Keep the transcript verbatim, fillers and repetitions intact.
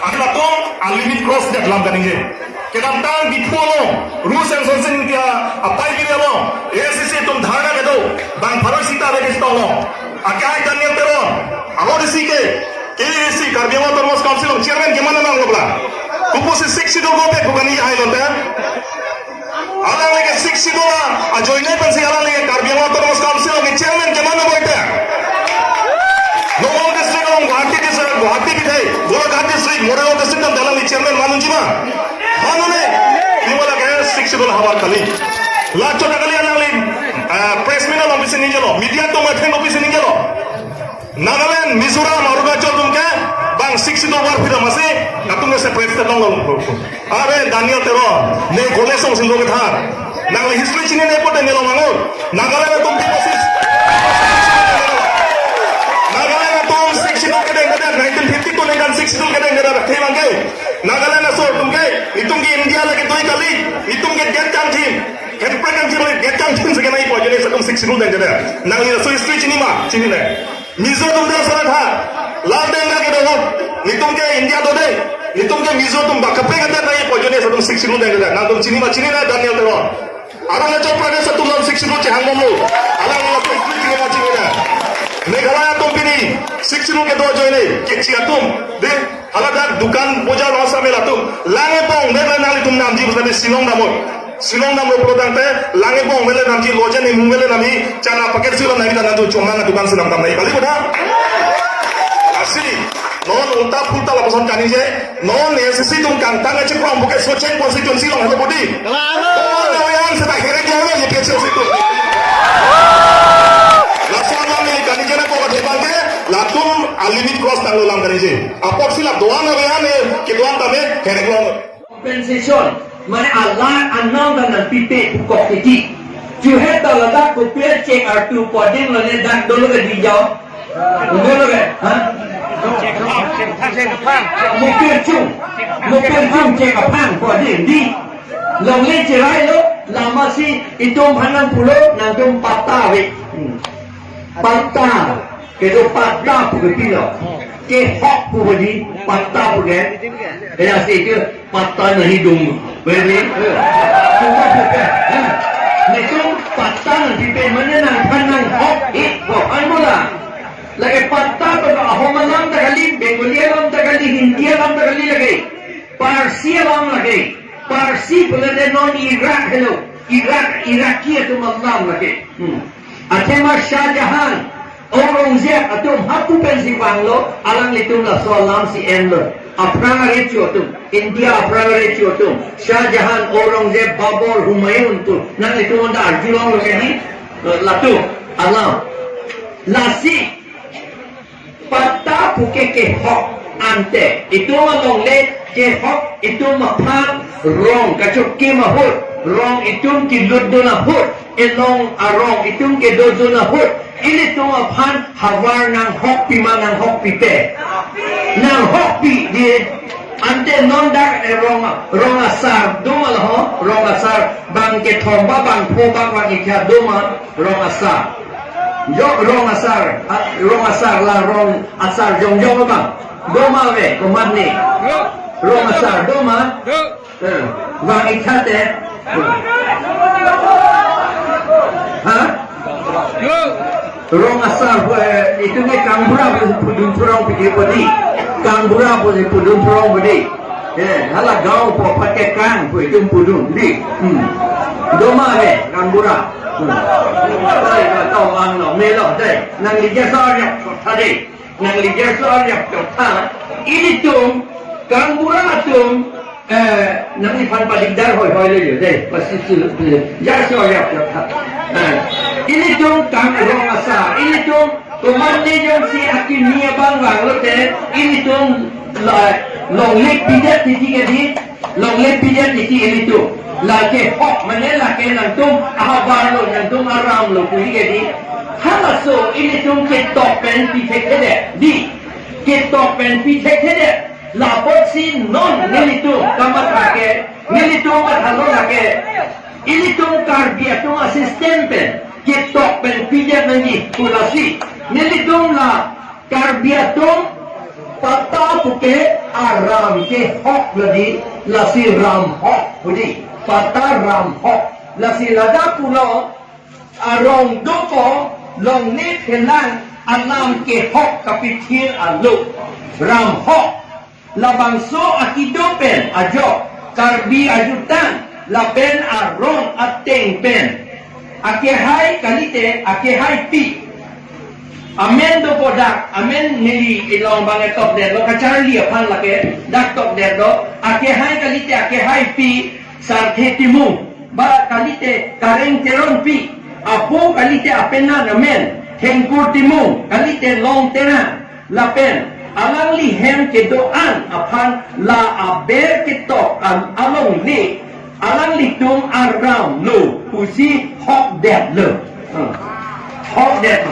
Halatum a-limit cross det alam kaningje. Kedamtang Diphu along, Ru Semsonsing Ingti apai kiri along, A I C C atum dharna kedo, bang pharo sita lagi sitong along. Akai Daniel Teron, aro D C ke, K A D C, Karbi Anglong Autonomous Council along chairman keman nanglo bla. Kopusi Sixth Schedule ko pe ko kani ai lo te. Alangli ke Sixth Schedule ajoine pensi alangli ke Karbi Anglong Autonomous Council along chairman keman nanglo te. Nongkrong district along Guwahati district, Guwahati bithai, Golaghat district, Morigaon district along alangli chairman man unji ma? Man un-e. Pini wala ke Sixth Schedule havar kali. Lachot kali alangli, eh, press meet along pisi ningjelo, media atum atheng pisi ningjelo. Nagaland, Mizoram, Arunachal atum ke bang Sixth Schedule war phira masi, latum ke separate state longlo. Are Daniel Teron, ne kole song silo kethar. Nangli history chinine pote ne long angur. Nagaland atum pi basis. Nagaland atum Sixth Schedule kedengkede, nineteen fifty-two ningkan Sixth Schedule kedengkede, themang ke. Nagaland aso atum ke, itum ke India lake dui kali, itum ke det kangthim. Hemprek kangthim, det kangthim si kenai po ajoine latum Sixth Schedule dengkede. Nangli laso history chini ma, chinine. Mizo atum de asal tha. Laldenga kedo ho. Netum ke India do de. Netum ke Mizo atum bak kaprek adet nai po ajoine latum Sixth Schedule dengkede. Nangtum chini ma chinine Daniel Teron. Arunachal Pradesh atum along Sixth Schedule chehang bomlo. Alangli latum Sixth Schedule chehang bomlo. Meghalaya atum pini Sixth Schedule kedo ajoine kechi atum. De, haladak dukan bojar along samel atum. Lange pong, de nanglitum namji pusi Shillong damlo. Shillong damlo pulo tangte, lange pong mele namji, loja ni mung mele namji, chana paket silo nami dan nanglitum chomang dukan silang tam nai kali boda. Lasi, non ulta phulta lapuson kaningje, non A I C C atum kangtang achi prom buke sochek constituency along halo bodi. Claro. Don aweyan seta herek lo ye P H C C atum. Laso alam ni kaningje nangkok athe abang ke, latum a-limit cross tanglo alam kaningje. Apot sila don aweyan e, kedo-an tame, herek lo. Compensation, mane alang anam dan nangpipe pu kok titi. Chuhe ta ladak kopi achek artu poding lone dak dolo ke di jaw. Dolo ke, ha? Mukir chung, mukir chung chek aphang poding di. Longle cherai lo, lama si itum phanang pulo, nangtum patta ave. Hmm. Patta, kedo patta pu ke pilo. Kehok pu bodi, patta pu ke. Kaya si ke patta nahi dum. Bodi. Cuma pu ke. Ha. Netum patta nangpipe mane nangphan nanghok ik ko anmola. Lake patta to ahom alam ta kali, Bengali alam ta kali, Hindi alam ta kali lake. Parsi alam lake. Parsi pulade non Irak helo. Irak, Iraki atum alam lake. Hmm. Athema Shah Jahan, Aurangzeb atum hapu pensi vanglo, alanglitum laso alam si enlo. Aphrang arecho atum, India aphrang arecho atum, Shah Jahan, Aurangzeb, Babur, Humayun atum, nanglitum anta arjulonglo ke di, latum alam. Lasi, patta pu ke kehok ante. Itum alongle kehok itum aphan rong kachokim ahut, rong itum kelutdun ahut, elong arong itum kedodun ahut, ilitum aphan havar nanghokpi ma nanghokpipe? Nanghokpi di. Ante non dak, eh, rong, rong asar doma lo ho, rong asar bang kethom ba bang pho ba bang ikha doma. Rong asar. Jo rong asar. Ah, rong asar la rong asar jongjong abang. Doma ave, komatne. Rong asar, doma. Eh, bang ikha te. Ha? Rong asar, eh, itum ke kangbura pu pudun phrong pu ke podi. Kangbura pu pudun phrong podi. Eh, hala gaon pu aphan ke kang pu itum pudun di. Hmm. Doma ave, kangbura. Hmm. Dai, ka tau ang lo, melo, dai. Nangli jasar ya, kotha dai. Nangli jasar ya, kotha. Ilitum, kangbura atum, eh, nangliphan padikdar hoi hoi le yo, dai. Pasti su, jasar ya, kotha. Eh, ilitum kang rong asar. Ilitum, komatne jongsi akimi abang vanglote, ilitum la, longle pidet titi ke di, longle pidet titi ilitum. Lake hok mane lake nangtum ahavar lo, nangtum aram lo pu ke di. Halaso ilitum ketok pen pi thekthedet di. Ketok pen pi thekthedet. Lapotsi non nelitum kamatha ke, nelitum mathalo lake. Ilitum Karbi atum a-system pen ketok pen pidet nangji pu lasi. Nelitum la Karbi atum Patta puke aram kehok lo dei, lasi Ramhok pu dei. Patta Ramhok. Lasi ladak pulo arong dopo longle phelang alam kehok kapithir alo. Ramhok. Labangso akedo pen ajok Karbi ajutang lapen arong ateng pen akehai kalite akehaipi. Amen dopo dak, amen neli ilong bang etokdetlo, kacharli aphan lake dak tokdetlo. Akehai kalite akehaipi Sarthe Timung, ba kalite Kareng Teronpi, apo kalite apenan amen Thengkur Timung, kalite Long Terang, lapen alangli hem kedo-an aphan la aber ketok an alongle alanglitum aram lo pusi hokdetlo. Hmm. Hokdet.